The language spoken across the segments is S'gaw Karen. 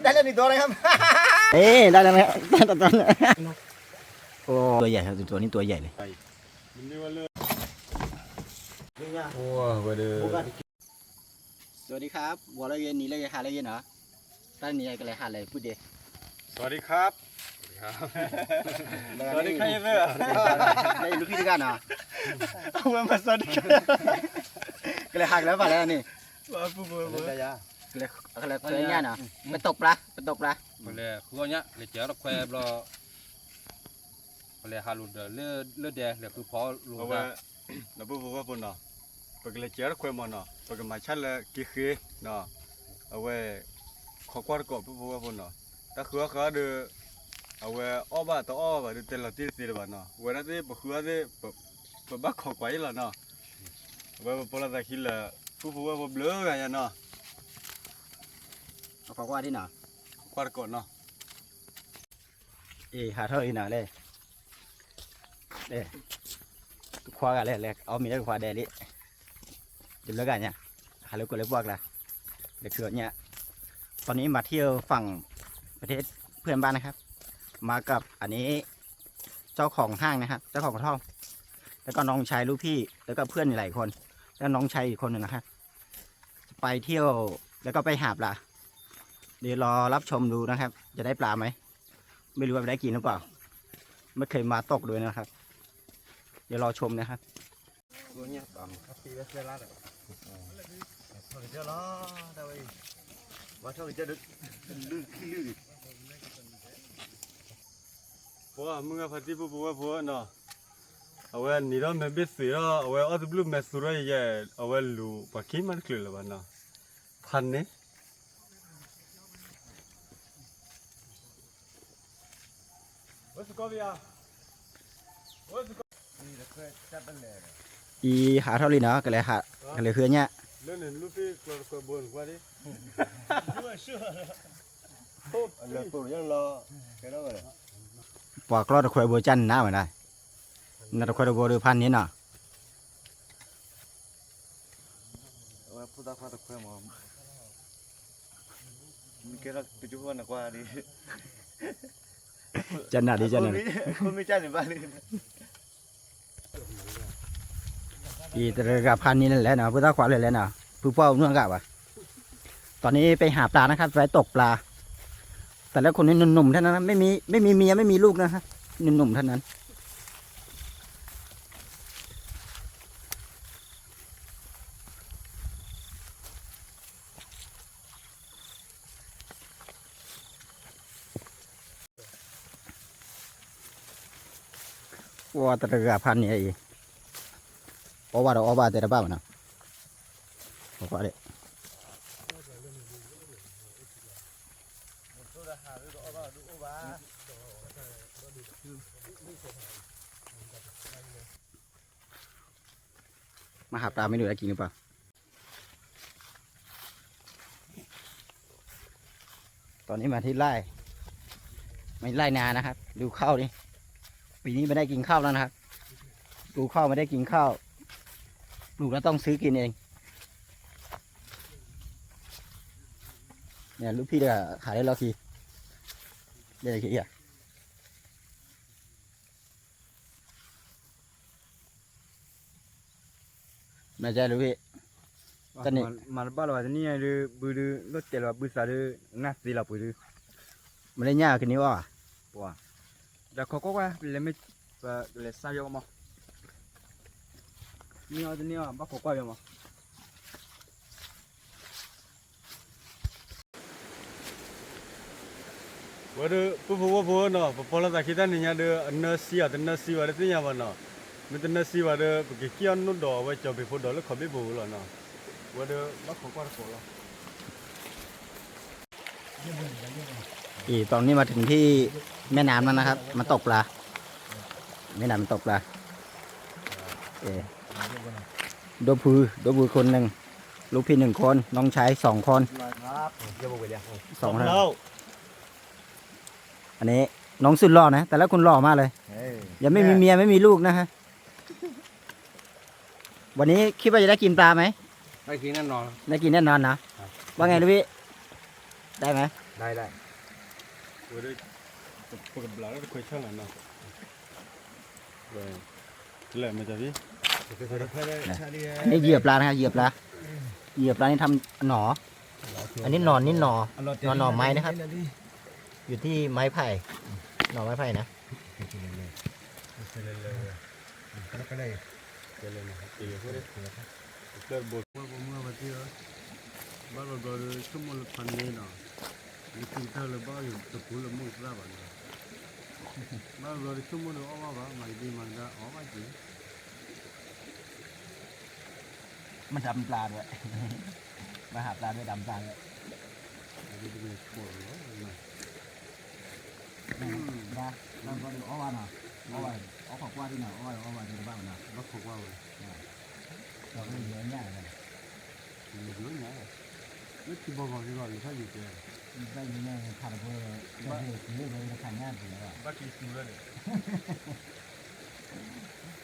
ได้แล้วหนึ่งตัวนะครับ เอ๊ะ ได้แล้วนะครับ ได้แล้ว ตัวใหญ่ครับ ตัวนี้ตัวใหญ่เลย สวัสดีครับ ဝီၤလၢဂ့ၤ နံၤလၢဂ့ၤ ဟါလၢဂ့ၤနီၤ တၢ်နံၤကလဲၤဟးလဲၤပုၢ်ဒ့ สวัสดีครับ สวัสดีครับ လၢလူၢ်ဖံတဂၤနီၤ အဝဲမၤ สวัสดีครับ ကလဲၤဟးကလဲၤဘၣ်လဲၣ်န့ၣ် ကလဲၤ ကလဲၤခွဲညၣ်နီၤ ပတကပျါ ပတကပျါ ပလဲၤဃုအီၣ်ညၣ် လဲၤစဲးအီၣ်တခွဲဘျီ ပလဲၤဟးလိာ်ဒီးလၢ လၢဒဲ လဲၤဃုဖီလိာ်ဝဲ ဒီပုၢ်ဖိဝဲၢ်ဖိနီၤ ပကလဲၤစဲးအီၣ်တခွဲမးနီၤ ပကမၤဆၣ်လၢက့ၤဃ့နီၤ အဝဲ ခိးကွၢ်တကိးပုၢ်ဖိဝဲၢ်ဖိနီၤ တၢ်ဃုအီၣ်ဃုအီဒီး အဝဲအီၣ်ဘၣ်တအီၣ်ဘၣ်ဒီး တဲလီၤတံၢ်တသ့တဘၣ်နီၤ ဝဲဒၣ်သ့ၣ်ပဃုအီၣ်သ့ၣ် ပဘၣ်ခိးကွၢ်အံၤလီၤနီၤ အဝဲပပီလၢသးခံလၢ ပုၢ်ဖိဝဲၢ်ဖိဘျုးဂၤညါနီၤ အခိးကွၢ်ဒ်နီၤ ခိးကွၢ်တကိးနီၤ အ့ ဟးထီၣ်လံနီၤလဲၣ် လဲၣ် တခွါဂၤလဲၣ် လဲၣ် အီၣ်မ့ၤလၢတခွါဒဲးလံ တဘျုးဂၤညါ ဟးလၢကွဲးလၢပှၢ်ကျါ လဲၤခုအီၣ်ညၣ် ตอนนี้มาเที่ยวฝั่งประเทศเพื่อนบ้านนะครับ มากับอันนี้ เจ้าของห้างนะครับ เจ้าของกระท่อม แล้วก็น้องชายลูกพี่ แล้วก็เพื่อนอีกหลายคน แล้วน้องชายอีกคนหนึ่งนะครับ จะไปเที่ยว แล้วก็ไปหาปลา เดี๋ยวรอรับชมดูนะครับ จะได้ปลาไหม ไม่รู้ว่าได้กินหรือเปล่า ไม่เคยมาตกด้วยนะครับ เดี๋ยวรอชมนะครับ ပှၤမုၢ်ဂၤဖါတံၢ် ပုၢ်ဖိဝဲၢ်ဖိနီၤ အဝဲနံၤထီၣ်မဲာ်ဘ့ၣ်သုးထီၣ် အဝဲအီၣ်တဘျုးမဲာ်သူထီၣ်ယဲ အဝဲလူၤပှၤခံမးတချုးလၢၤဘၣ်နီၤ ဖးန့ၣ် အံၤဟးထီၣ်လံနီၤ ကလဲၤဟး ကလဲၤဃုညၣ် ပှၤကျီၢ်တခွဲဘိနကွၢ်ဒံး ပှၤကျီၢ်တခွဲဘိဒုးဖးန့ၣ်နီၤ နတခွဲတဘိဒုးဖးန့ၣ်နီၤ ကဲထီၣ်ပကၠိဖိနကွၢ်ဒံး ကနၣ်ဒံး ကနၣ်ဒံး အံၤတရဂၤဖးန့ၣ်လၢ်လၢ်နီၤ ပုၢ်သၣ်ခွါလၢ်လၢ်နီၤ ဖုပှၢ်အိၣ်နွံဂၤဘၣ် ตอนนี้ไปหาปลานะครับ ไปตกปลา แต่ละคนนี่หนุ่มๆทั้งนั้นนะ ไม่มี ไม่มีเมีย ไม่มีลูกนะฮะ หนุ่มๆทั้งนั้น အိၣ်တရဂၤဖးန့ၣ်အံၤ အီၣ်ဘၣ်ဒီးအီၣ်ဘၣ်တဲတဘၣ်ဘၣ်နီၤ အီၣ်ဘၣ်ဒီး มาหาปลาไม่รู้ได้กินหรือเปล่า ตอนนี้มาที่ไร่ ไม่ไร่นานะครับ ดูข้าวนี่ ปีนี้ไม่ได้กินข้าวแล้วนะครับ ดูข้าวไม่ได้กินข้าว ปลูกแล้วต้องซื้อกินเอง เนี่ยลูกพี่เดี๋ยวขายได้รอบที เดี๋ยวทีอ่ะ မ့ၢ်ကဲလူဝံၣ် တန့ၣ် မၤတဘၣ်လၢၤဘၣ်တနံၣ်ညါဒုး ဘုဒုး လိၣ်တဲာ်လၢၤဘၣ်ဘုသးဒုး နၢ်သ့လီၤပှ့ၤဒုး မ့ၢ်လၢညၣ်ကန့ၢ်အီၣ်ဘၣ် ပှၤ ဒီးခိးကွၢ်ကွၢ် လဲၤမ့ၢ် လဲၤစါယီၤမး န့ၢ်အီၣ်တန့ၢ်အီၣ် ဘၣ်ခိးကွၢ်ယီၤမး ဝဲဒုး ပုၢ်ဖိဝဲၢ်ဖိနီၤ ပပီလၢသးခံတၢ်နံၤညါဒုး အနၢၤစံအီၤ တနၢၤစံဘၣ်ဒုးသ့ၣ်ညါဘၣ်နီၤ မ့ၢ်တနၢၤစံဘၣ်ဒီး ပကက့ၢ်အီၣ်နိၣ်ဒီးအဝဲကၠီၤပ့ၤဖိဒီးလၢခီဘ့ၣ်ပူၤလီၤနီၤ ဝဲဒုး ဘၣ်ခိးကွၢ်တကိးလီၤ เออ ตอนนี้มาถึงที่แม่น้ำแล้วนะครับ มาตกปลา แม่น้ำมาตกปลา เออ ดูภู ดูภูคนหนึ่ง ลูกพี่หนึ่งคน น้องชายสองคน สองคน อันนี้น้องสุดหล่อนะ แต่ละคนหล่อมากเลย ยังไม่มีเมียไม่มีลูกนะฮะ วันนี้คิดว่าจะได้กินปลาไหม ได้กินแน่นอน ได้กินแน่นอนนะ ครับ ว่าไงลูกพี่ ได้ไหม ได้ได้ ပကဘျးလၢတခွဲးဆၢလီၤနီၤ လဲၣ်မ့ၢ်တၢ်ဖံ อันนี้เหยื่อปลานะครับ เหยื่อปลา เหยื่อปลานี่ทำหน่อ อันนี้หน่อ นี่หน่อ หน่อ หน่อไม้นะครับ อยู่ที่ไม้ไผ่ หน่อไม้ไผ่นะ ဘၣ်လီၤဘျီဒီး ဆိကမိၣ်လၢဖးန့ၣ်နီၤ လၢခံကတၢၢ်လၢဘၣ်ယတပူၤလၢမိၢ်သရၣ်ဘၣ်န့ၣ် ဘၣ်လီၤဘျီဒီးဆိကမိၣ်ဒီးအီၣ်ဘၣ်ဘၣ် မၤကဒံမၤကဒါအီၣ်ဘၣ်က့ၤ มาดำปลาด้วย มาหาปลาด้วยดำปลาด้วย ဘၣ်လီၤဘျီဒီးအီၣ်ဘၣ်နီၤ အီၣ်ဘၣ် အီၣ်ခိးကွၢ်ဒံနီၤ အီၣ်ဘၣ် အီၣ်ဘၣ်ဒံတဘၣ်ဘၣ်နီၤ ဘၣ်ခိးကွၢ်ဝဲ ဒီးကလၢညါ လၢခံဘီဂီၤက့ၤဂီၤ လၢဖးယံၤကဲ ဘၣ်ယံၤညါခါတပှဲၤ ဘၣ်က့ၤသူဝဲတခါညါတပှဲၤ ဘၣ်က့ၤသူဝဲန့ၣ်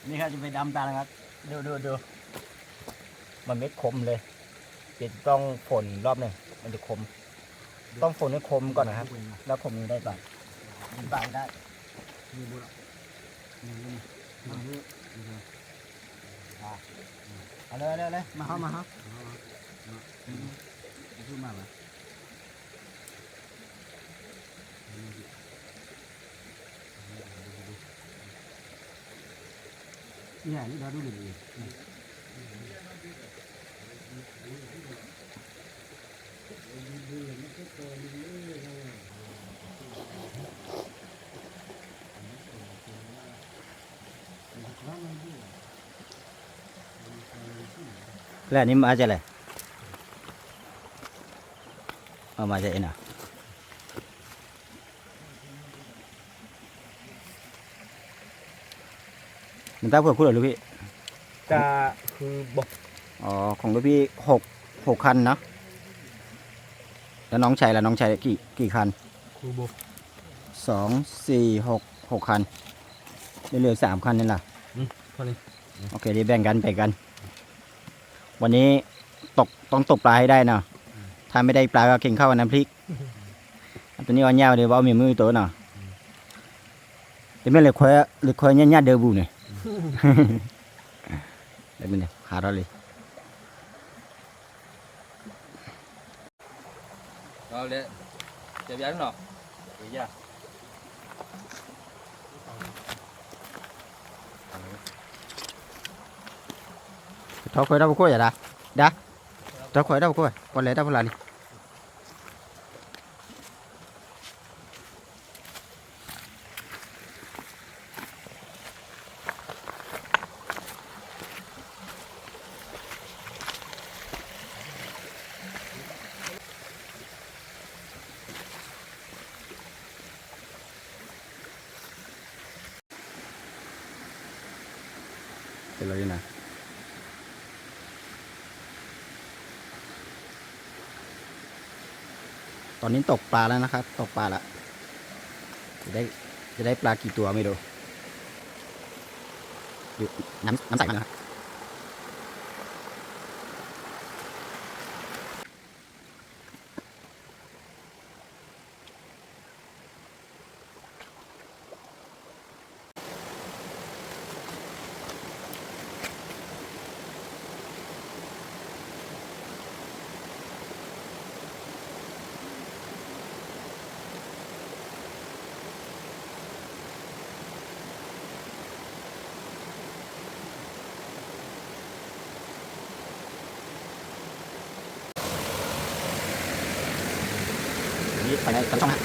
นี่ครับจะไปดำตานะครับ ดูดูดู มันไม่คมเลย เดี๋ยวจะต้องฝนรอบหนึ่ง มันจะคม ต้องฝนให้คมก่อนนะครับ แล้วคมนี้ได้ก่อน มันไปได้ เอาเลยเอาเลยเอาเลย มาครับ มาครับ มาครับ มาครับ လဲၣ် နမၤစၢၤလဲၣ် အမၤစၢၤအံၤနီၤ နတၢ်ဖုၣ်ခုလၢ်လူၤဖံး တၢ်ခုဘီ อ๋อ ของลูกพี่หก หกคันเนาะ แล้วน้องชายล่ะ น้องชายกี่ กี่คัน ခုဘီ สอง สี่ หก หกคัน เหลือสามคันนี่ล่ะ อืม เท่านี้ โอเค เดี๋ยวแบ่งกัน แบ่งกัน วันนี้ตก ต้องตกปลาให้ได้เนาะ อืม ถ้าไม่ได้ปลาก็กินข้าวกับน้ำพริก အတနံၣ်အီၣ်ညၣ်ဝဲဒီး ဘၣ်အီၣ်မ့ၢ်မုၢ်အတီၢ်နီၤ တမ့ၢ်လဲၤခွဲ လဲၤခွဲညၣ်ညၣ်ဒၢပူၤန့ၣ် လဲၤမ့ၢ်န့ၣ် ဟးထီၣ်လံ ဒီးလဲၤ ကဲဗျာနီၤ ကဲဗျာ ထီၣ်ခွဲးတၢ်ဖီခိၣ်ယၤဒၣ် ဒၣ် ထီၣ်ခွဲးတၢ်ဖီခိၣ် ပှၤလဲၤတၢ်ဖီလာ်လံ เสร็จแล้วนี่นะ ตอนนี้ตกปลาแล้วนะครับ ตกปลาละ จะได้ จะได้ปลากี่ตัวไม่รู้ ดูน้ำ น้ำใสมากนะครับ นี่ไปในตอนช่องนะ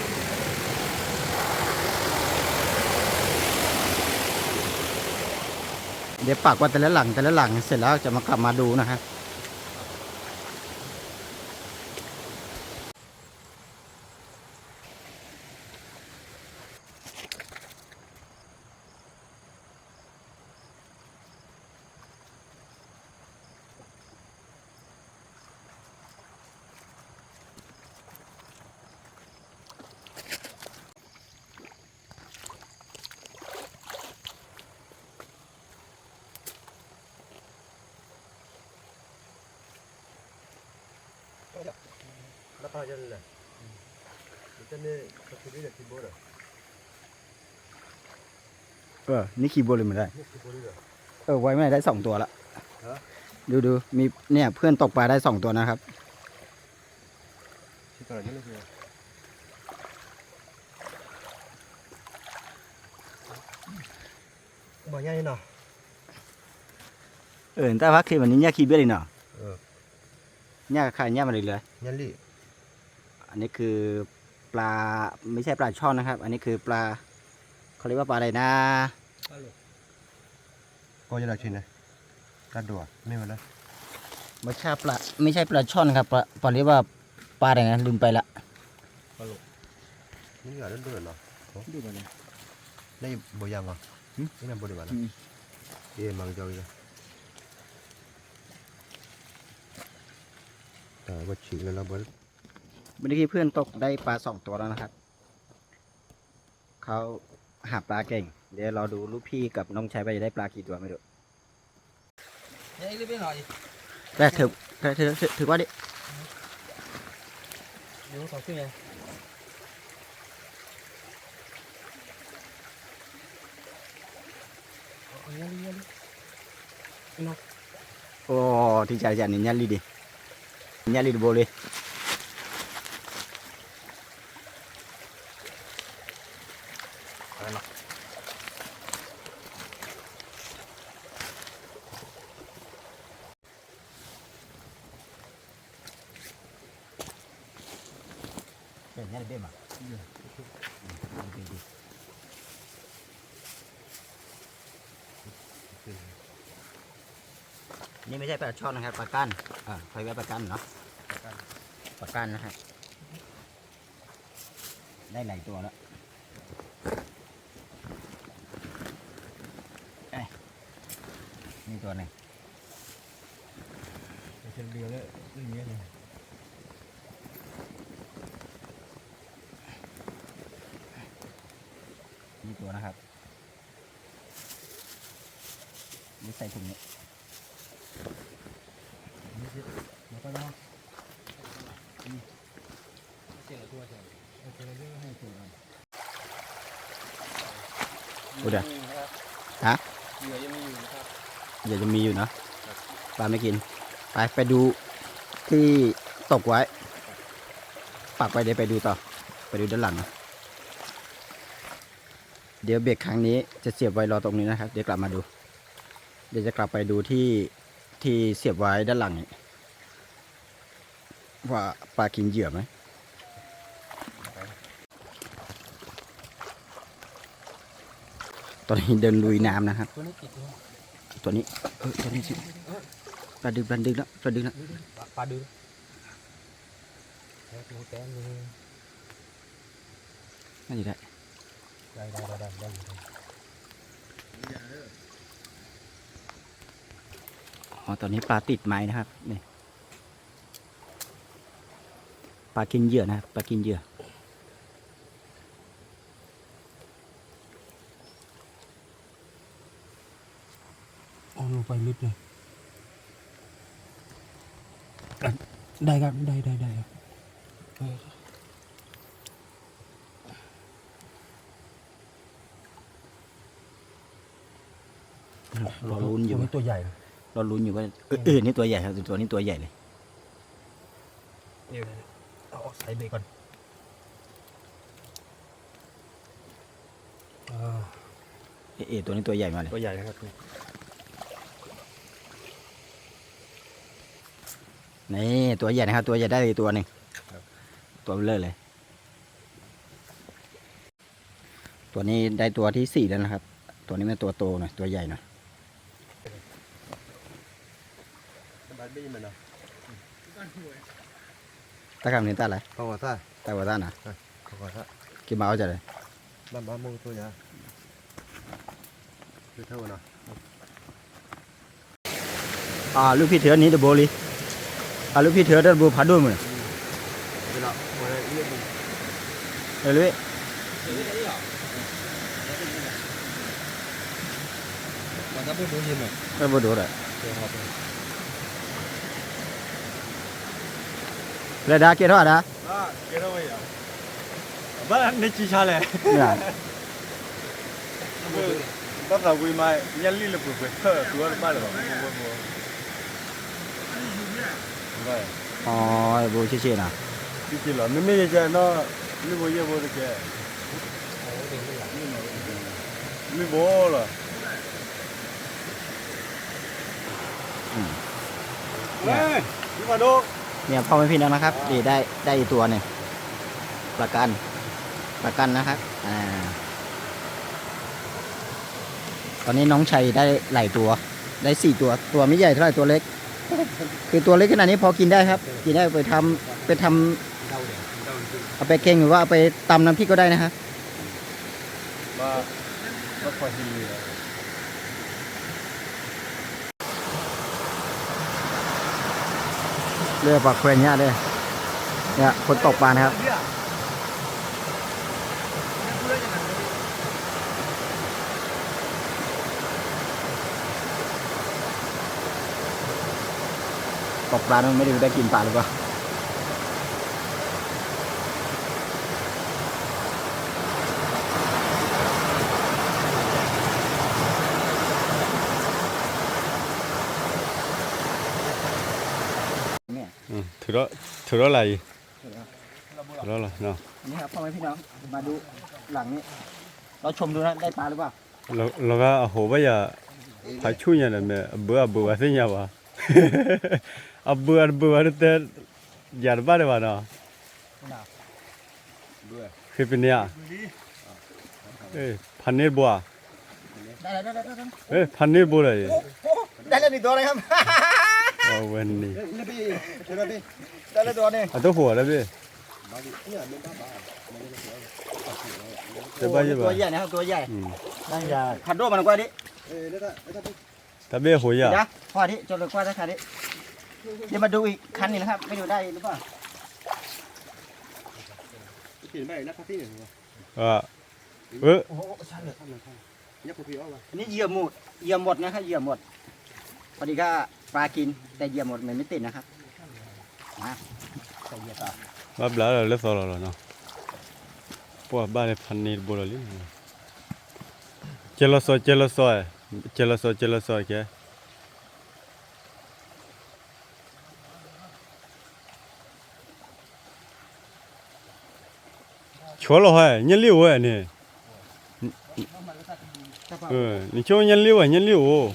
เดี๋ยวปักไว้แต่ละหลัง แต่ละหลัง เสร็จแล้วจะมากลับมาดูนะฮะ လၢပၢ်ယဲလဲၣ် เออ นี่ขี่โบเลยไม่ได้ เออ ไว้ไม่ได้สองตัวละ ดูดู มี เนี่ย เพื่อนตกปลาได้สองตัวนะครับ เออ แต่ว่าเคยมันนี่เนี่ยขี่เบียดเลยเนาะ เนี่ยค่ะ เนี่ยมันเลยเลย อันนี้คือปลา ไม่ใช่ปลาช่อนนะครับ อันนี้คือปลา เขาเรียกว่าปลาอะไรนะ ก็จะได้ชินนะ กระดวไม่มาแล้ว ไม่ใช่ปลา ไม่ใช่ปลาช่อนครับ ปลา ปลาเรียกว่าปลาอะไรนะ ลืมไปละ นี่เหรอ ดูเหรอ ดูเหรอ ได้บ่ยังเหรอ นี่นั่นบ่ได้บ่นะ เอ๊ะ มังเจ้าอีกแล้ว แต่ว่าฉีกแล้วเราบ่ เมื่อกี้เพื่อนตกได้ปลาสองตัวแล้วนะครับ เขาหาปลาเก่ง เดี๋ยวรอดูลูกพี่กับน้องชายว่าจะได้ปลากี่ตัวไม่รู้ แต่ถือ แต่ถือ ถือ ถือว่าดิ အိၣ် ထံၣ်ကၢ်တကၢ်န့ၣ် ညၣ်လံၢ်ဒံး, ညၣ်လံၢ်တဘိလံ. ညၣ်တဘ့ၣ်မး นี่ไม่ใช่ปลาช่อนนะครับ ปลาก้าน อ่า เขาเรียกว่าปลาก้านเนาะ ปลาก้านนะครับ ได้หลายตัวแล้ว เอ้ย นี่ตัวหนึ่ง เดียวแล้ว นี่ตัวนะครับ นี่ใส่ถุงนี้ ดูดิ ฮะ เหยื่อยังมีอยู่นะครับ เหยื่อยังมีอยู่เนาะ ครับ ปลาไม่กิน ไป ไปดูที่ตกไว้ ปักไว้ เดี๋ยวไปดูต่อ ไปดูด้านหลังนะ เดี๋ยวเบรกครั้งนี้จะเสียบไว้รอตรงนี้นะครับ เดี๋ยวกลับมาดู เดี๋ยวจะกลับไปดูที่ ที่เสียบไว้ด้านหลังนี้ ว่าปลากินเหยื่อไหม ตอนนี้เดินลุยน้ำนะครับ ตัวนี้ติดอยู่ ตัวนี้ เออ ตัวนี้สิ ปลาดึง ปลาดึงแล้ว ปลาดึงแล้ว ปลา ปลาดึง แล้วตัวแก้มเลย น่าจะได้ ได้ ได้ ได้ ได้ ได้อยู่ ได้ อ๋อ ตอนนี้ปลาติดไม้นะครับ นี่ ปลากินเหยื่อนะครับ ปลากินเหยื่อ เอาลงไปลึกเลย อ่ะ ได้ครับ ได้ ได้ ได้ครับ เออ รอลุ้นอยู่ ตัวนี้ตัวใหญ่นะ รอลุ้นอยู่ว่า เออ เออ นี่ตัวใหญ่ครับ ตัวนี้ตัวใหญ่เลย เดี๋ยว เอาออกใส่เบรกก่อน เออ เอ๊ะ เอ๊ะ ตัวนี้ตัวใหญ่มากเลย ตัวใหญ่นะครับ นี่ ตัวใหญ่นะครับ ตัวใหญ่ได้อีกตัวหนึ่ง ครับ ตัวเบลอเลย ตัวนี้ได้ตัวที่สี่แล้วนะครับ ตัวนี้เป็นตัวโตหน่อย ตัวใหญ่หน่อย တၢ်ခါမနုၤတၢ်လဲၣ် တၢ်ဝဲတၢ်နၤ က့ၤမၤအီၣ်ကလဲၣ် အလူၢ်ဖံးထၢန့ၣ်တဘိလံ အလူၢ်ဖံးထၢတၢ်တဘိဖးဒိၣ်မုၢ် လွံၢ် တၢ်ဘိဒိၣ်ဒီး ပျဲဒါကဲထီၣ်ဒၣ် ဘၣ်န့ၢ်ကံဆါလဲၣ်, ဘၣ်သးဝံၤမး ညၣ်လံၣ်လၢပှဲၤပှဲၤထၢၣ် တုၤအီၣ်တဘၣ်လၢၤဘၣ်, ဘိဆ့ၣ်ဆ့ၣ်နီၤ, ဆ့ၣ်ဆ့ၣ်လီၤ မ့မ့ၢ်ယဲကဲနီၤ, မ့ၢ်ဘိယဲၢ်ဘိတကဲ, မ့ၢ်ဘိလီၤ. เนี่ยพ่อแม่พี่น้องนะครับ นี่ได้ได้อีกตัวหนึ่ง ปลากัน ปลากันนะครับ อ่า ตอนนี้น้องชัยได้หลายตัว ได้สี่ตัว ตัวไม่ใหญ่เท่าไหร่ ตัวเล็ก คือตัวเล็กขนาดนี้พอกินได้ครับ กินได้ไปทำไปทำเอาไปแกงหรือว่าเอาไปตำน้ำพริกก็ได้นะครับ เรือปากแควงเนี่ยเด้อ เนี่ย คนตกปลานะครับ ตกปลาแล้วไม่รู้ได้กินปลาหรือเปล่า เนี่ย อืม ถือแล้ว ถือแล้วอะไร ถือแล้วเหรอเนาะ นี่ครับ พ่อแม่พี่น้อง มาดูหลังนี้ เราชมดูนะ ได้ปลาหรือเปล่า လီၤဂာ်အဟိးဘၣ်ယၤ ဖးဆူၣ်ညါဒီးမဲာ် အဘၢအဘၢဘၣ်သ့ၣ်ညါဘၣ် အဘၢအတဘၢဘၣ်တတဲ ယၤတဘၣ်ဒံးဘၣ်နီၤ ဃ့ပန့ၢ်ဧါ ဖးန့ၢ်တဘိဧါ ဖးန့ၢ်တဘိလီၤ ได้แล้วหนึ่งตัวนะครับ အဝဲန့ၣ် ได้แล้วตัวหนึ่ง အတဟိးတဘ့ၣ် ตัวใหญ่นะครับ ตัวใหญ่ อืม นั่นอย่าขัดด้วงมันกว่าดิ ตะเบ้โหยะ เดี๋ยว พ่อที่จอดรถกว่าสักคันดิ เดี๋ยวมาดูอีกคันหนึ่งนะครับ ไม่รู้ได้หรือเปล่า เปลี่ยนไปแล้วครับพี่เนี่ย อ่ะ เออ โอ้โห ชันเลย อันนี้เหยื่อหมด เหยื่อหมดนะครับ เหยื่อหมด พอดีก็ปลากิน แต่เหยื่อหมด มันไม่ติดนะครับ มา ใส่เหยื่อต่อ ဘၣ်ဘျါလၢသီလီၤလီၤနီၤ ပှၤဘၣ်လၢဖးန့ၢ်တဘိလီၤလံ ကဲလီၤစီၤ ကဲလီၤစီၤ ကဲလီၤစီၤ ကဲလီၤစီၤ ကဲ ဆိလီၤဟဲ ညၣ်လံၣ်အိၣ်ဝဲန့ၣ် နဆိညၣ်လံၣ်ဝဲ ညၣ်လံၣ်အိၣ်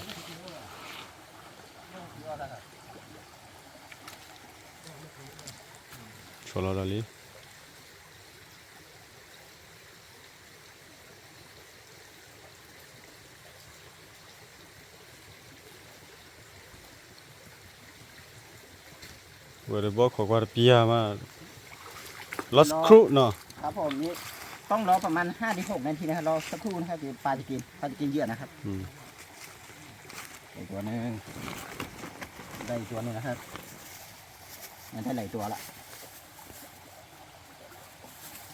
ဆိလီၤဒီးလံ ဝဲတဘီခီကွၢ်တပျၢ်မး รอสักครู่เนาะ ครับผม นี่ต้องรอประมาณห้าถึงหกนาทีนะครับ รอสักครู่นะครับ เดี๋ยวปลาจะกิน ปลาจะกินเหยื่อนะครับ อืม อีกตัวหนึ่ง ได้อีกตัวหนึ่งนะครับ มันได้หลายตัวละ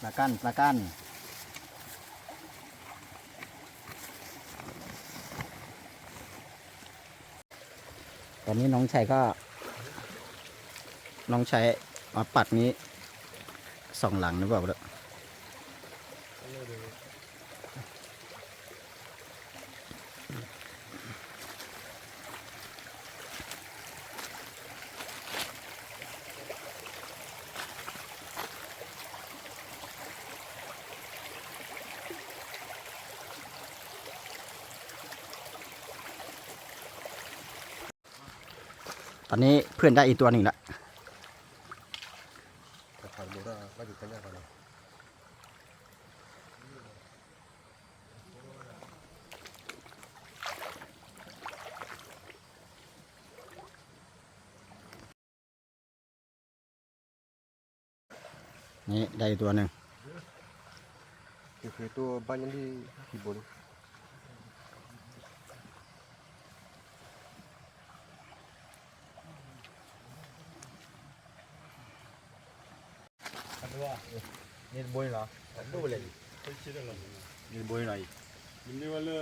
ปลากั้น ปลากั้น ตอนนี้น้องชัยก็ น้องชัยมาปักนี้สองหลังหรือเปล่าเนี่ย ตอนนี้เพื่อนได้อีกตัวหนึ่งละ นี่ได้อีกตัวหนึ่ง โอเค ตัวบ้านยังที่ขี่บน န့ၣ်တဘိန့ၣ်လီၤ န့ၣ်တဘိန့ၣ်လီၤ န့ၣ်တဘိန့ၣ်လီၤ လံ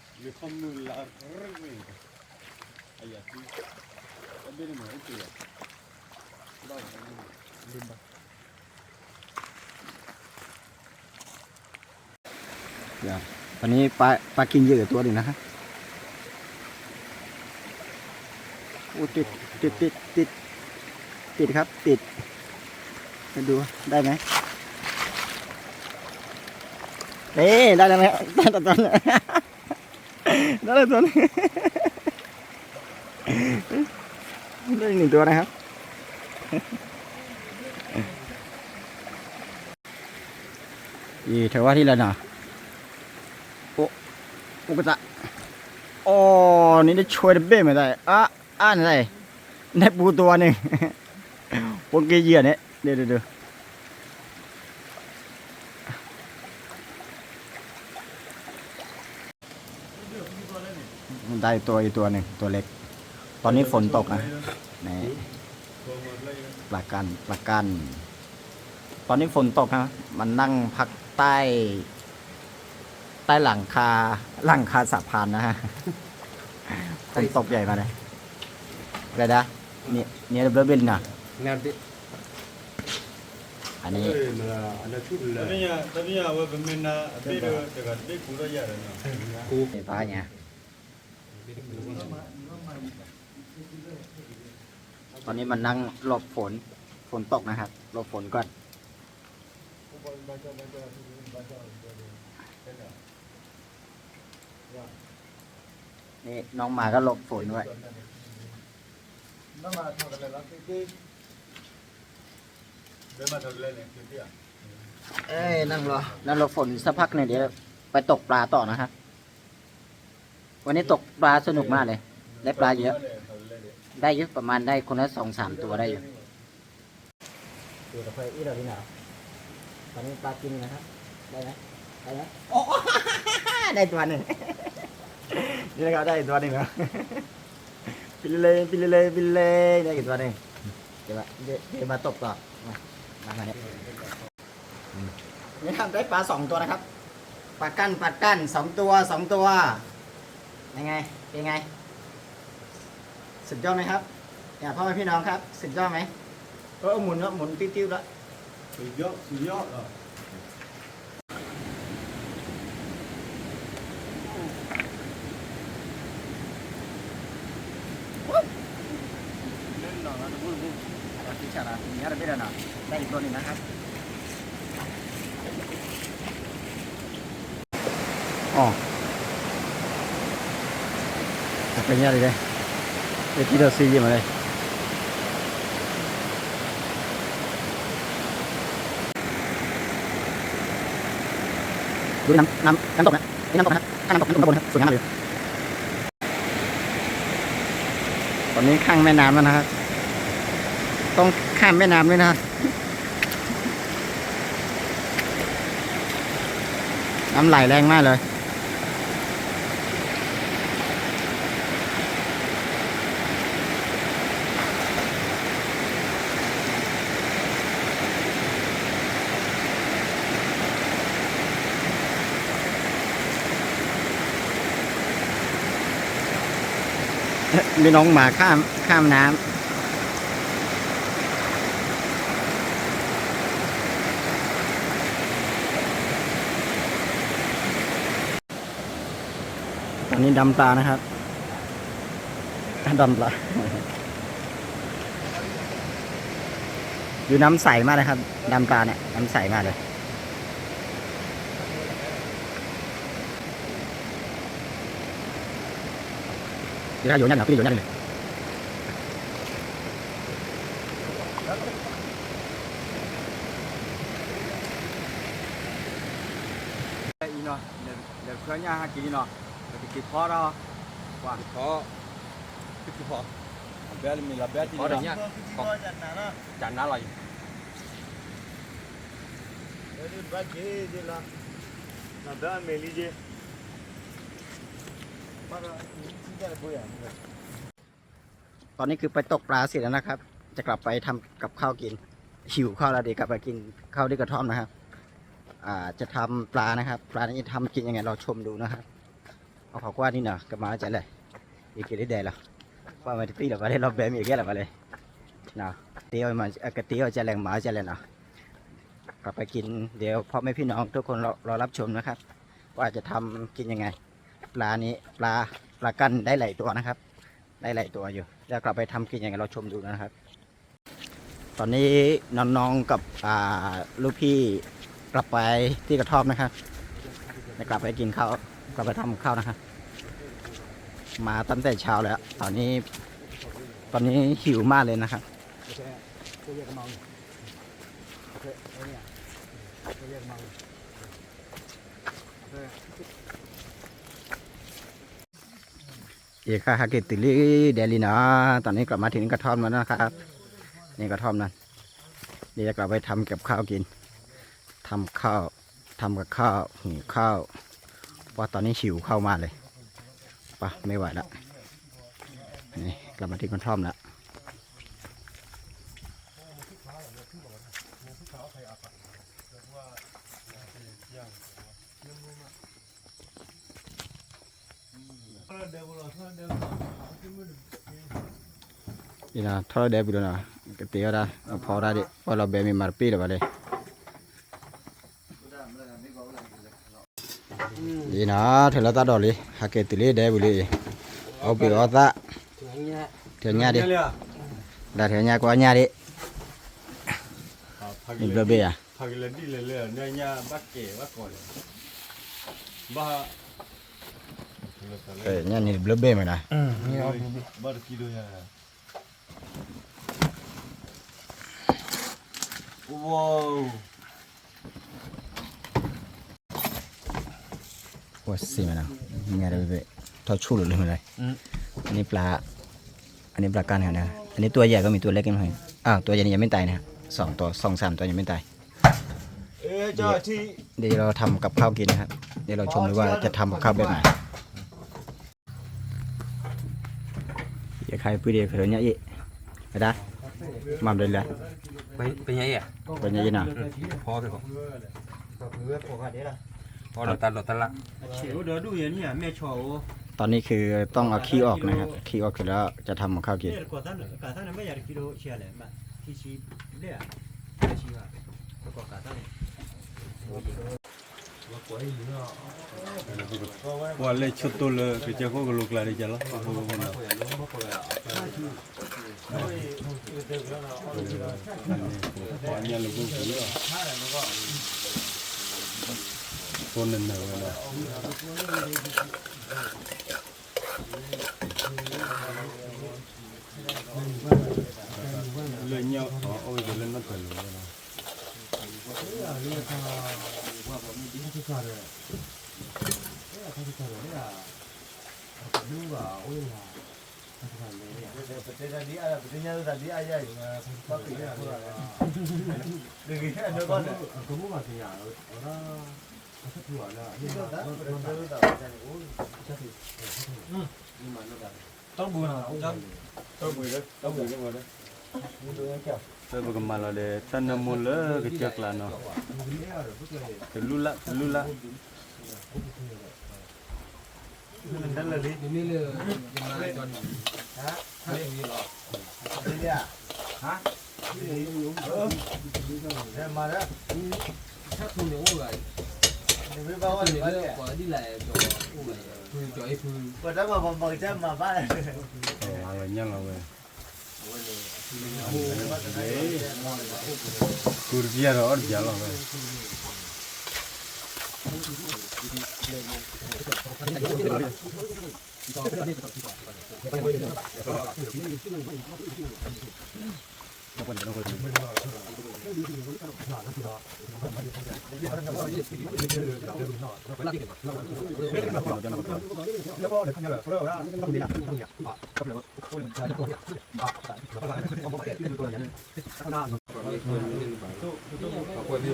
ခီမုၢ်လၢရ့ၣ်န့ၣ် အယၤသံ အဘ့ၣ်န့ၣ်မ့ၢ်အိၣ်က့ၤယၤ ဘၣ် เดี๋ยว ตอนนี้ปลา ปลากินเหยื่อตัวหนึ่งนะฮะ โอ้ ติด ติด ติด ติด ติดครับ ติด มาดู ได้ไหม นี่ ได้แล้วไหม ได้แล้วตัวหนึ่ง ได้แล้วตัวหนึ่ง ได้อีกหนึ่งตัวนะครับ เออ ถือว่าที่แล้วเนาะ โอ้ โอ้กะตะ อ๋อ นี่ได้ช่วยเบะมาได้ อ่ะ อ่ะ ไหน ได้ปูตัวหนึ่ง โอเค เหยื่อเนี่ย เดี๋ยว เดี๋ยว เดี๋ยว ได้ตัวอีกตัวหนึ่ง ตัวเล็ก ตอนนี้ฝนตกนะ นี่ ปลากัน ปลากัน ตอนนี้ฝนตกนะ มันนั่งพักใต้ ใต้หลังคา หลังคาสะพานนะฮะ ฝนตกใหญ่มาเลย อะไรนะ เนี่ย เนี่ยเบลอเบลนะ อันนี้ တမ့ၢ်ဝဲပမ့ၢ်နာ်အဘ့ၣ်ဒီးတဂၤတဘ့ၣ်ကူတော့ယၤဒီးနီၤ ကူ ပၢ်ညါ ตอนนี้มานั่งหลบฝน ฝนตกนะครับ หลบฝนก่อน นี่น้องหมาก็หลบฝนด้วย เอ้ย นั่งรอ นั่งรอฝนสักพักหนึ่ง เดี๋ยวไปตกปลาต่อนะครับ วันนี้ตกปลาสนุกมากเลย ได้ปลาเยอะ ได้เยอะ ประมาณได้คนละสองสามตัวได้อยู่ ตัวละค่อยอีกแล้วพี่น้อง ตอนนี้ปลากินนะครับ ได้ไหม ได้ไหม โอ้ ได้ตัวหนึ่ง นี่นะครับ ได้อีกตัวหนึ่งนะ ปิดเลย ปิดเลย ปิดเลย ได้อีกตัวหนึ่ง เดี๋ยวมา เดี๋ยว เดี๋ยวมาตบต่อ มา มาทางนี้ นี่ครับ ได้ปลาสองตัวนะครับ ปลากั้น ปลากั้น สองตัว สองตัว ยังไง เป็นไง สุดยอดไหมครับ เนี่ย พ่อแม่พี่น้องครับ สุดยอดไหม เออ หมุนแล้ว หมุนติ้วๆแล้ว สุดยอด สุดยอดเหรอ เล่นหน่อยนะ พูดพูด เราคิดฉากนะ มีอะไรไม่ได้นะ ได้อีกตัวหนึ่งนะครับ อ๋อ เป็นยังไงเลย เอฟซีเราซีเยี่ยมเลย ดูน้ำ น้ำ น้ำตกนะ นี่น้ำตกนะครับ ข้างน้ำตก น้ำตกข้างบนครับ สวยงามมากเลย ตอนนี้ข้างแม่น้ำแล้วนะครับ ต้องข้ามแม่น้ำด้วยนะครับ น้ำไหลแรงมากเลย มีน้องหมาข้าม ข้ามน้ำ ตอนนี้ดำปลานะครับ ดำปลา ดูน้ำใสมากเลยครับ ดำปลาเนี่ย น้ำใสมากเลย ဒီကယိၤညါန့ၣ် ပလံယိၤညါန့ၣ် အံၤနီၤ လဲၤခွဲညၣ်ဟဲက့ၤလံနီၤ ပကက့ၤဖီဒီး ပှၤက့ၤဖီ က့ၤဖီ အဘဲလၢမ့ၢ်လီၤဘဲထံလီၤ ကနါလီၤအံၤ ဘဲက့ၤလီၤ ဘဲအမဲာ်လံက့ၤ ตอนนี้คือไปตกปลาเสร็จแล้วนะครับ จะกลับไปทำกับข้าวกิน หิวข้าวแล้ว เดี๋ยวกลับไปกินข้าวที่กระท่อมนะครับ อ่า จะทำปลานะครับ ปลานี้จะทำกินยังไง รอชมดูนะครับ เอาขอคว้านี่หน่อย กลับมาแล้วจะเลย อีกกี่ได้แดดหรอ ว่ามาที่ตี้หรอ มาได้รอบแบบมีแค่หรอ มาเลย เนาะ เตี้ยวมา เอ่อ กระเตี้ยวจะแรง หมาจะแรงเนาะ กลับไปกิน เดี๋ยวพ่อแม่พี่น้องทุกคนรอ รอรับชมนะครับ ว่าจะทำกินยังไง ปลานี้ ปลา ปลากั้นได้หลายตัวนะครับ ได้หลายตัวอยู่ เดี๋ยวกลับไปทำกินยังไง เราชมดูนะครับ ตอนนี้น้องๆกับ อ่า ลูกพี่กลับไปที่กระท่อมนะครับ จะกลับไปกินข้าว กลับไปทำข้าวนะครับ มาตั้งแต่เช้าแล้ว ตอนนี้ ตอนนี้หิวมากเลยนะครับ เอค่ะ ဟဲက့ၤတုၤလံဒဲလံနီၤ ตอนนี้กลับมาถึงกระท่อมแล้วนะครับ นี่กระท่อมนั่น เดี๋ยวจะกลับไปทำกับข้าวกิน ทำข้าว ทำกับข้าว หุงข้าว เพราะตอนนี้หิวข้าวมากเลย ไป ไม่ไหวละ นี่ กลับมาที่กระท่อมแล้ว အံၤနီၤ ထီၣ်လၢဒဲပူၤလီၤနီၤ ကတ့အီၣ်ဒၣ် အဖီဒၣ်ဒံး ပှၤလီၤဘဲမ့ၢ်မၤတပ့ၢ်လၢၤဘၣ်လံ အံၤနီၤ ထုးလီၤသၣ်ဒီးလံ ဟဲက့ၤတုၤလံဒဲပူၤလံအံၤ အီၣ်ဘ့ၣ်အီၣ်သၣ် ထုးညၣ်ဒံး ဒၣ်ထုးညၣ်ကွၢ်ညၣ်ဒံး မ့ၢ်ဘျၢဘ့ၣ်ဧါ ညၣ်န့ၣ်ဘျၢဘ့ၣ်မ့ၢ်နီၤ ဝဲစ့မနီၤ ညါတဘ့ၣ် ထီၣ်ဆူၣ်လိာ်လၢမနီၤ อันนี้ปลา อันนี้ปลาก้านครับนะ อันนี้ตัวใหญ่ก็มีตัวเล็กก็มี อ้าว ตัวใหญ่นี่ยังไม่ตายนะครับ สองตัว สองสามตัวยังไม่ตาย เดี๋ยว เดี๋ยวเราทำกับข้าวกินนะครับ เดี๋ยวเราชมดูว่าจะทำกับข้าวแบบไหน ယခါအံၤပှံၤဒီး ဖဲညါအံၤ အဒၣ် မၤမဒလဲၣ် ပညါအံၤ ပညါအံၤနီၤ ဖီဖဲဖီ ဖီလီၤတၢ်လီၤတၢ်လၢ ตอนนี้คือต้องเอาขี้ออกนะครับ ขี้ออกเสร็จแล้วจะทำกับข้าวกิน ပှၤလဲၤဆိတိၢ်လၢကစၢၢ်ခိၣ်ကလိကျါဒ်ကလီၤ ပှၤဖိကနီၤ ပှၤညါလၢပှၤပူၤလီၤ ဖိနနၢၤဝဲလီၤ လၢညါအီၤ အိၣ်ဝဲလၢနီၢ်တၢ်လီၤဝဲလီၤ ပကမၤလီၤဒီး တၢ်နၢမူလၢကစၢၢ်ကျါနီၤ တလူလၢ် တလူလၢ် လီၤညါလီၤဝဲ ကူတပျၢ်ဒီးအီၣ်တပျၢ်လီၤဝဲ ဝဲလၢဃ့လၢထံ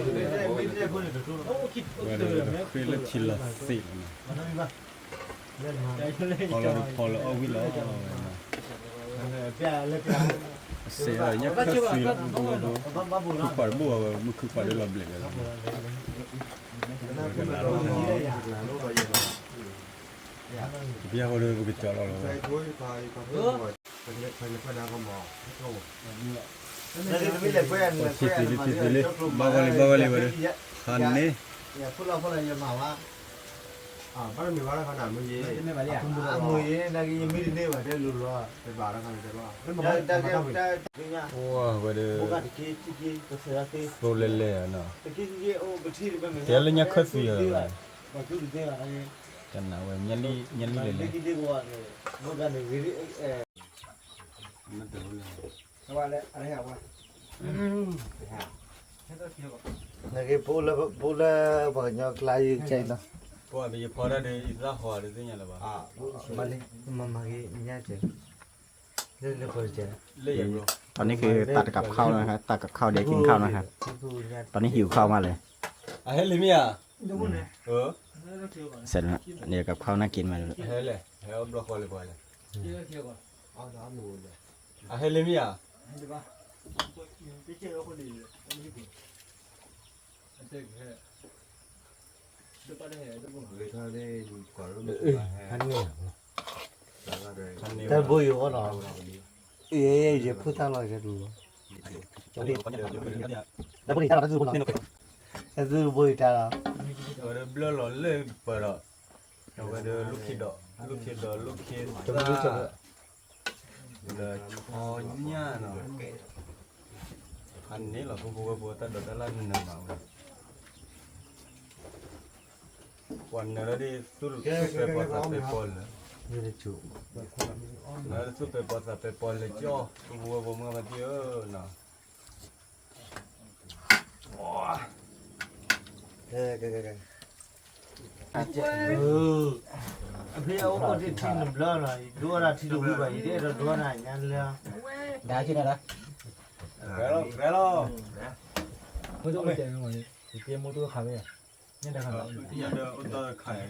လီၤသ့ၣ်လီၤနီၤ ဖီလီၤဖီလီၤအီၣ်ဝံၣ်လီၤဝဲနီၤ စဲးလီၤညါခၢၣ်သံလီၤ ခုခွးတဘိၣ်ဝဲ မုၢ်ခုခွးဒၣ်လီၤဘျဲးဝဲလီၤ ပျၢ်ဃီဒီးပကကၠီလီၤလီၤဝဲ ထံသ့လံ ထံသ့လံ ဘၣ်ဂီၢ်လံ ဘၣ်ဂီၢ်လံဝဲဒီး ဟါန့ၣ် ဘၣ်မ့ၢ်ဘၣ်တခါန့ၣ် မုၢ်ယ့ၣ် အမုၢ်ယ့ၣ် နာ်က့ယမ့ၢ်တန့ၢ်ဘၣ်တဲလိၤလိၤ တဘၣ်တခါန့ၣ်တဲဘၣ် လၢမတဝဲဒီး သိလဲၣ်လဲၣ်နီၤ တဲလၢညါခၢၣ်သံၣ် တနာ်ဝဲ ညါလံလဲၣ်လဲၣ် နက့ၤပအိၣ်လၢ ပအိၣ်လၢပှၤကညီကျါယကဲလီၤ ပှၤမ့ၢ်ယဖီတၢ်ဒီး ယသးဟီဒ်သ့ၣ်ညါလၢၤဘၣ် မၤမၤက့ၤညါကဲ လၢလၢပှဲၤကဲ ตอนนี้คือตัดกับข้าวนะครับ ตัดกับข้าวเดี๋ยวกินข้าวนะครับ ตอนนี้หิวข้าวมากเลย အဟဲလံမ့ၢ်ဧါ เสร็จแล้ว เดี๋ยวกับข้าวน่ากินมาเลย ဟဲလဲၣ် ဟဲအီၣ်ဘျီဃီလၢပှၤလဲၣ် အဟဲလံမ့ၢ်ဧါ တၢ်ဘိယူၤအီၣ်နီၤ ယဖိသၣ်လီၤယဲတူၢ်လီၤ တၢ်ဘိယူၤတၢ်လီၤ တၢ်ဘိယူၤတၢ်လီၤ အဝဲဒီးဘျၢလီၤလၢပၢၤဒီး အဝဲဒီးလိၣ်ခ့ဒီး လိၣ်ခ့ဒီးလိၣ်ခ့သၣ် ဒီးဆီညၣ်နီၤ ဖးန့ၣ်လီၤ ဖိဖိဝဲဖိတၢ်ဒိးတၢ်လၢ်နနၢၤမးဝဲ ပှၤနၢၤလၢဒ်သူၣ်ပဲာ်ပီၤသးပဲာ်ပီၤလၢာ် နၢၤလၢသူၣ်ပဲာ်ပီၤသးပဲာ်ပီၤလၢာ်ကၠီ ဖိဖိဝဲဖိမုၢ်ဂၤမၤသံဧၢနီၤ အဖဲအအိၣ်အိၣ်တ့ၢ်ထံနဘျီနီၤ ဒိဝဲဒၣ်ထံတဝံၤဘၣ် ယတအဲၣ်ဒိးဒိဝဲဒၣ်ညါလၢ ဒါက့ၤနဒါ ဖဲလီၤ ဖဲလီၤ မ့ၢ်တအိၣ်တဲမ့ၢ်ဝဲ ယတဲမိၢ်တအိၣ်ခါဝဲ ညၣ်တခါလီၤ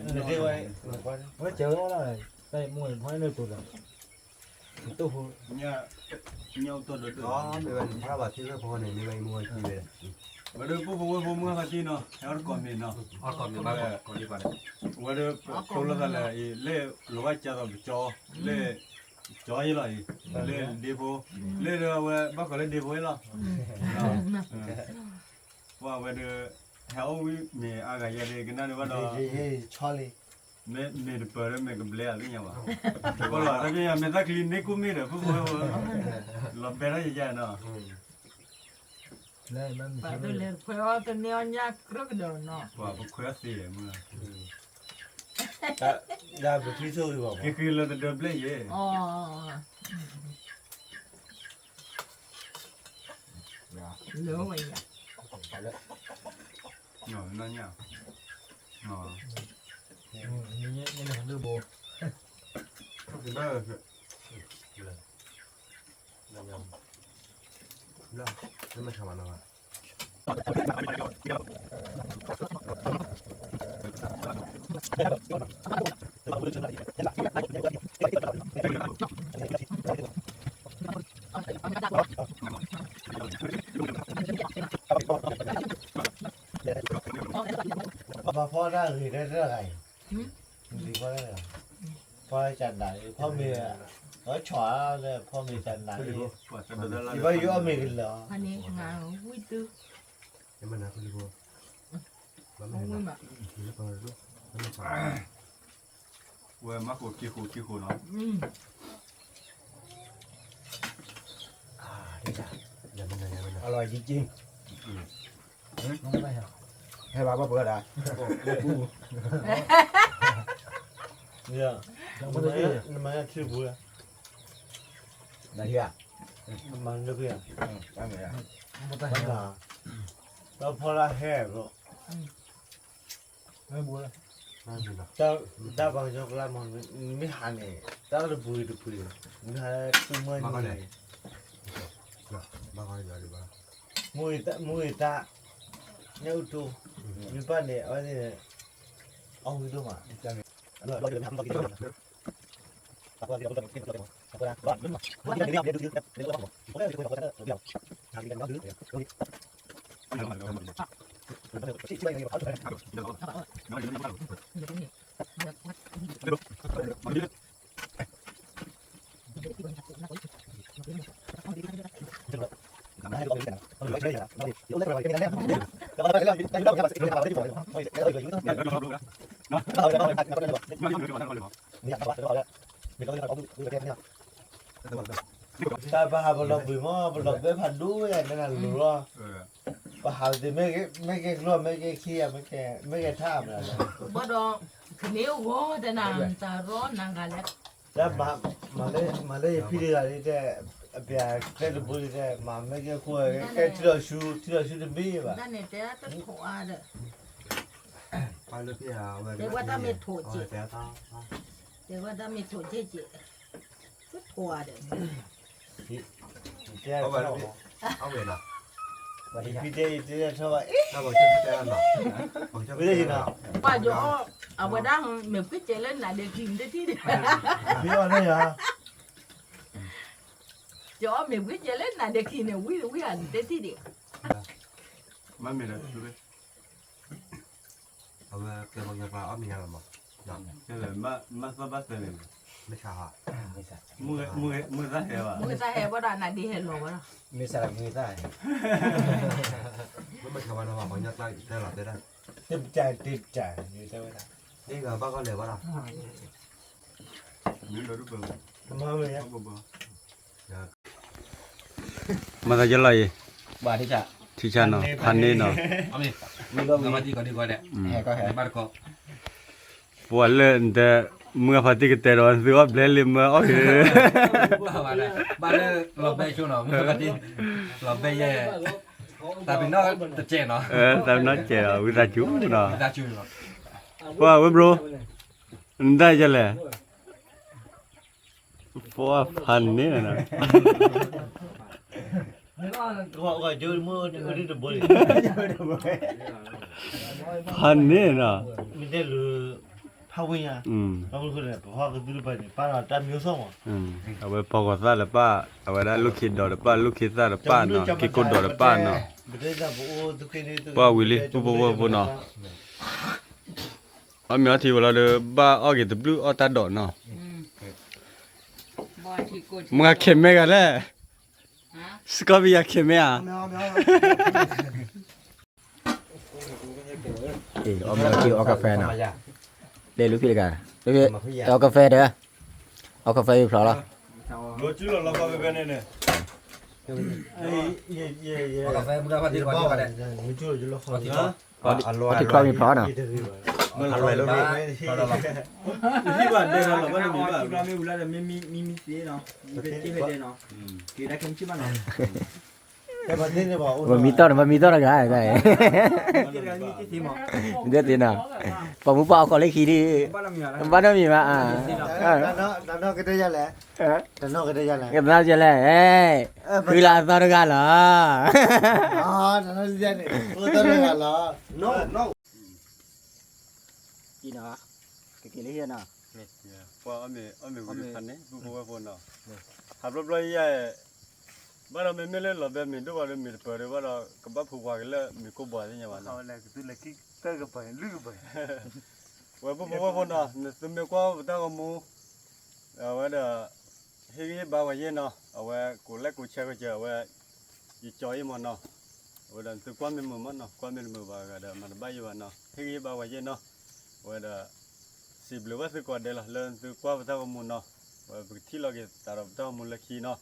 နတဲဝဲ ဝဲတဲဝဲလီၤ တၢ်မိၢ်ဖီၣ်န့ၢ်တိၤဒီး တိၢ်ဖိ ညၣ်အိၣ်တီၢ်ဒီး မ့ၢ်ဝဲနဖးဘၣ်သ့ၣ်လၢဖီန့ၣ် မ့ၢ်ဝဲအံၤမိၢ်ဝဲကံဝဲ ဝဲဒီးပူဖိဝဲဖိမုၢ်ဟါဖါတံၢ်နီၤ ဟဲအီၣ်တကိးမ့ၢ်နီၤ အီၣ်တကိးမ့ၢ်ဘၣ် ဝဲဒီးခိးလိာ်သးလၢအံၤ လၢလိၤဘၣ်ကၢသိးပကၠီ လၢ ကၠီယဲလီၤအံၤ လၢဒ့ဖိ လၢဒီးအဝဲဘၣ်ဃးလၢဒ့ဖိယဲလီၤ ပှၤဝဲဒီး ဟဲအိၣ်ဝံၤမ့ၢ်အါဂၤယဲဒီးကနၣ်ဒံးဘၣ်ဒီး မ့ၢ်တပၢၤဒီးမ့ၢ်ကဘျဲအသ့ၣ်ညါဘၣ် တကီလီၤ တၢ်ပညါမ့ၢ်သၣ်ချံန့ၣ်ကိၣ်မ့ၢ်ဒီး ဖိဖိဝဲ လီၤဘဲထီၣ်ယယဲနီၤ ပှၤတလဲၤခွဲးအီၣ်တန့ၢ်အီၣ်ညၣ်ကြၢးကဒီးနီၤ ပှၤပခွဲးအီၣ်သ့မုၢ် ဒၣ်ပချံဆိၣ်ဂ့ၤဘၣ် က့ၤဃ့လၢတဒၢဘျဲၣ်ယဲ လၢဝဲယၤ နီၢ်ညၣ် လၢဘိ လၢ လၢမ့ၢ်ဆါမနီၤ ပှၤဖီတၢ်ဂ့ၤတၢ်တဂၤအံၤ ဖီတၢ်ဂ့ၤ ဖီတၢ်တဂၤ ဖီမ့ၤ အဆီၣ်အါလၢဖီမ့ၤတၢ်နးအံၤ ယဘၣ်ယအီၣ်မ့ၤကလၢာ်အီၤ ဝဲမၤဃိာ်က့ၤဃိာ်က့ၤဃိာ်နီၤ အလီၤက့ၤက့ၤ ဟဲဘၣ်ဘၣ်ပှၤဒၣ် နမၤထံပူၤ နဟံၣ် နမၤလၢဖဲ တၢ်ဖီလာ်ဟဲဘျီ တၢ်ပှၤကညီကျါမ့ၢ် မ့ၢ်ဟးန့ၣ် တၢ်တပှ့ၤတပှ့ၤ မ့ၢ်ဟးတူၢ်မီၢ်န့ၣ် မူဂ့ၤတၢ် ညၣ်အူတိ မ့ၢ်ဘၣ်န့ၣ် အဝဲန့ၣ် အဝံၤဒိၣ်မး Hello. တၢ်ပဟးပလီၤဘှံးမး ပလီၤဘဲဖးဒိၣ်ဝဲဒၣ်န့ၣ်လီၤ. ပဟးပသ့ၣ် မ့ၢ်ကဲကျိ မ့ၢ်ကဲခံဂၤ မ့ၢ်ကဲထါမး ဘၣ်ဒီး ကန့ၢ်ဂီၤတနၤ တၢ်ရီနၤဂၤလဲၣ်. တၢ်မၤလၢယဖံတဂၤန့ၣ်တဲ အပျဲၢ်တဲတဘိန့ၣ်တဲ မၤမ့ၢ်ကဲခိၣ် ကဲထံလီၤဆူ ထံလီၤဆူတဘ့ၣ်ဘၣ်. တၢ်န့ၣ်တဲတခိးအါဒီး တဲဝဲတၢ်မ့ၢ်ထိးကဲး, တဲဝဲတၢ်မ့ၢ်ထိးကဲးကဲး, ထိးအါဒီး အဝဲနီၤ, ဖံတဲတဲထီၣ်ဘၣ်, ပှၤကီ အဝဲဒၣ် မ့ၢ်ကွံာ်ကဲလၢနၤဒဲးကံၤတထံၣ်ဒီး, ကီ မ့ၢ်ကွံာ်ကဲလၢနၤဒဲးကံၤန့ၣ် ဝံၤဝံၤဧါတထံၣ်ဒီး, မ့ၢ်လၢ အဝဲကဲပှၤကညီပှၤအီၣ်မ့ၤညါလီၤမး, မ့ၢ်သၣ်ဘၣ်သၢန့ၣ်, မ့ၢ်သၣ်ဟဲဘၣ်, မ့ၢ်သၣ်ဟဲဘၣ်ဒီးနၤဒဲးဟဲလီၤဝဲလီၤ, မ့ၢ်သၣ်မ့ၢ်သၣ်, မ့ၢ်မ့ၢ်ခါဘၣ်နီၤဘၣ် ပှၤကညီကျါတဲလီၤတဲဒၣ်, တပစၢ်တပစၢ်, တဲဝဲဒၣ်, မ့ၢ်လီၤဒုပၢၢ်, မၤသးယလီၤအံၤ, ထံဆၣ်နီၤ ဖးန့ၢ်နီၤ, ပှၤလၢနတဲ, မုၢ်အဖါတံၢ်ကတဲဒီးသုအီၣ်ဘျဲလံမၢအီၣ်ဂ့ၤ, ဘၣ်လၢလီၤဘဲဆိနီၤ မုၢ်အဖါတံၢ်, လီၤဘဲယဲ, တၢ်ပ့ၤနီၣ်တစဲးနီၤ, တၢ်ပ့ၤနီၣ်တစဲးဒီး ဝံသးစူၤနီၤ, ပှၤဝဲဘြိ, နတၢ်ယလဲၣ် ပှၤဖးန့ၢ်နီၤ, ဖးန့ၢ်နီၤ, မ့ၢ်တဲလူၤဖးဝ့ၢ်ညါ, အဝဲပှၤကသူတပၤန့ၣ် ပာ်ဒီးတၢ်မံၤအိၣ်ဆိးမး, အဝဲပှၤဂီၤသၣ်တပာ်, အဝဲဒၣ်လိၣ်ခ့ဒီးတပာ် လိၣ်ခ့သၣ်တပာ်နီၤ က့ၤကိၢ်ဒီးတပာ်နီၤ, ပှၤဝံၤလံ ပုၢ်ဖိဝဲၢ်ဖိနီၤ, အီၣ်မ့ၤအီထံဝဲလီၤဒီး ဘၣ်အီၣ်က့ၤတဘျုးအီၣ်တၢ်ဒိးနီၤ, မုၢ်ဂၤခဲမဲဂၤလဲၣ်, စကီပယၤခဲမဲဧါ, အီၣ်မ့ၤအီထံအီကၢ်ဖဲနီၤ, တဲလူၤဖံးတဂၤ, အီကၢ်ဖဲဒီး, အီကၢ်ဖဲဖျိးလီၤ, အီထံချီမ့ၤဖျိးနီၤ, မ့ၢ်မံတီၢ်န့ၣ် မ့ၢ်မံတီၢ်တဂၤ, မ့ၢ်သ့နီၤ, ပှၤမူပှၤအီၣ်ကီးလၢခံဒီး, ဘၣ်နီတမံၤဘၣ်, တနီၣ်ကတဲယလဲၣ်, တနီၣ်ကတဲယလဲၣ်, ကသးယလဲၣ်, ဖုလၢအသီတဂၤလီၤ, တနီၣ်ကတဲယလဲၣ်, ဖုလၢအသီတဂၤလီၤ, ကက့ၤလၢဟံၣ်နီၤ, ပှၤအီၣ်မ့ၤအီမ့ၤဝံၤဖးန့ၣ် ပုၢ်ဖိဝဲၢ်ဖိနီၤ, ဟးဘျီဘျီယဲ, ဘၣ်ဒီးမ့မ့ၢ်လၢလီၤဘဲမ့ၤဒိၣ်ဘၣ်ဒီးမ့ၤတပၢၤဒီးဘၣ်ဒီး ကဘၣ်ဖုးပှၤက့ၤလၢမ့ၤကိၢ်ဘီသ့ၣ်ညါဘၣ်နီၤ, ဝဲပုၢ်ဖိဝဲၢ်ဖိနီၤ နသုမ့ၢ်ကွၢ်ပတၢ်ဂီၤမူ အဝဲဒီး ဟ့ၣ်ဂံၢ်ဟ့ၣ်ဘါပှၤယဲၢ်နီၤ, အဝဲကိးလဲၣ်ကိးဆဲးကစၢၤ အဝဲ ယကၠီအံၤမ့ၢ်နီၤ, အဝဲဒီးနသုကွၢ်မ့ၢ်မုာ်မ့ၢ်နီၤ, ကွၢ်မ့ၢ်တမုာ်ဘၣ်ဂၤဒီး မၤတဘၣ်ယဲၢ်ဘၣ်နီၤ, ဟ့ၣ်ဂံၢ်ဟ့ၣ်ဘါပှၤယဲၢ်နီၤ, အဝဲဒီး စံးဘျုးဘၣ်သုကိးဂၤဒဲးလီၤ လၢနသုကွၢ်ပတၢ်ဂီၤမူနီၤ, အဝဲပကထံၣ်လိာ်က့ၤသးဒီးပတၢ်ဂီၤမူလၢခံနီၤ,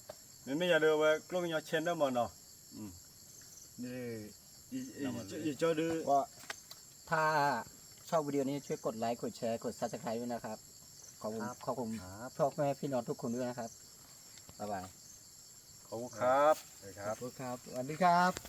မ့မ့ၢ်ယၤဒီးအဝဲကျိၣ်ကညီ channel မ့ၢ်နီၤ ယကၠီဒုး ถ้าชอบวิดีโอนี้ช่วยกดไลค์ กดแชร์ กด Subscribe ด้วยนะครับ ขอบคุณ ขอบคุณพ่อแม่พี่น้องทุกคนด้วยนะครับ บ๊ายบาย ขอบคุณครับ สวัสดีครับ